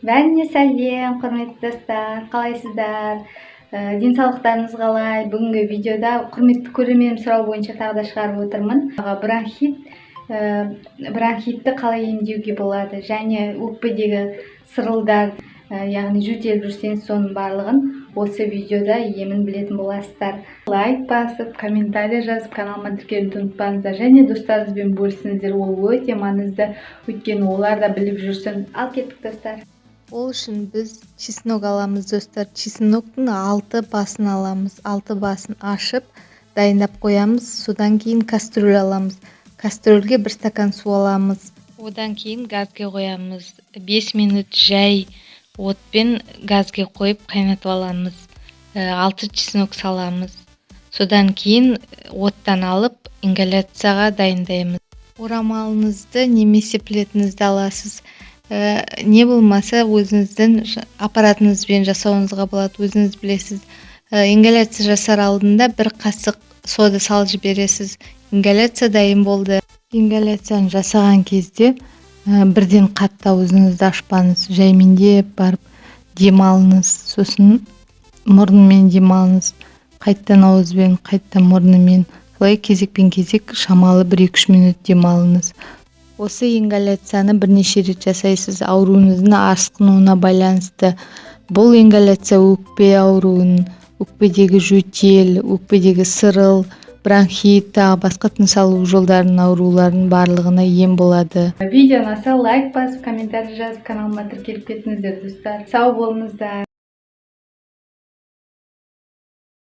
Бәріне сәлем, құрметті достар! Қалайсыздар? Денсаулықтарыңыз қалай? Бүгінгі видеода құрметті көрерменім сұрау бойынша тағы да шығарып отырмын. Бронхитті қалай емдеуге болады және өкпедегі сырылдар, яғни жөтеліп жүрсеңіз, соның барлығын осы видеода емін білетін боласыздар. Лайк басып, комментарий жазып, каналыма тіркелуді ұмытпаңыздар және достарыңызбен бөлісіңіздер. Ол өте маңызды, өйткені олар да біліп жүрсін. Ал кеттік, достар. Ол үшін біз чеснок аламыз, достар. Чесноктың алты басын аламыз. Алты басын ашып, дайындап қоямыз. Содан кейін кастрюль аламыз. Кастрюльге 1 стакан су аламыз. Одан кейін газге қоямыз. 5 минут жай отпен газге қойып, қайнатып аламыз. Алты чеснок саламыз. Содан кейін оттан алып, ингаляцияға дайындаймыз. Орамалыңызды немесе пледіңізді аласыз, не болмаса өзіңіздің аппаратыңызбен жасауыңызға болады, өзіңіз білесіз. Ингаляция жасар алдында бір қасық сода салып жібересіз. Ингаляция дайын болды. Ингаляцияны жасаған кезде бірден қатты аузыңызды ашпаңыз, жаймендеп барып дем алыңыз, сосын мұрнымен дем алыңыз, қайтадан ауызбен, қайтадан мұрнымен, солай кезекпен кезек шамалы 1-2-3 минут дем алыңыз. Осы ингаляцияны бірнеше рет жасайсыз, ауруыңыздың асқынуына байланысты. Бұл ингаляция өкпе ауруын, өкпедегі жөтел, өкпедегі сырыл, бронхит, тағы басқа тыныс алу жолдарының ауруларының барлығына ем болады. Видео ұнаса, лайк басып, комментарий жазып, каналыма тіркеліп кетіңіздер, достар. Сау болыңыздар!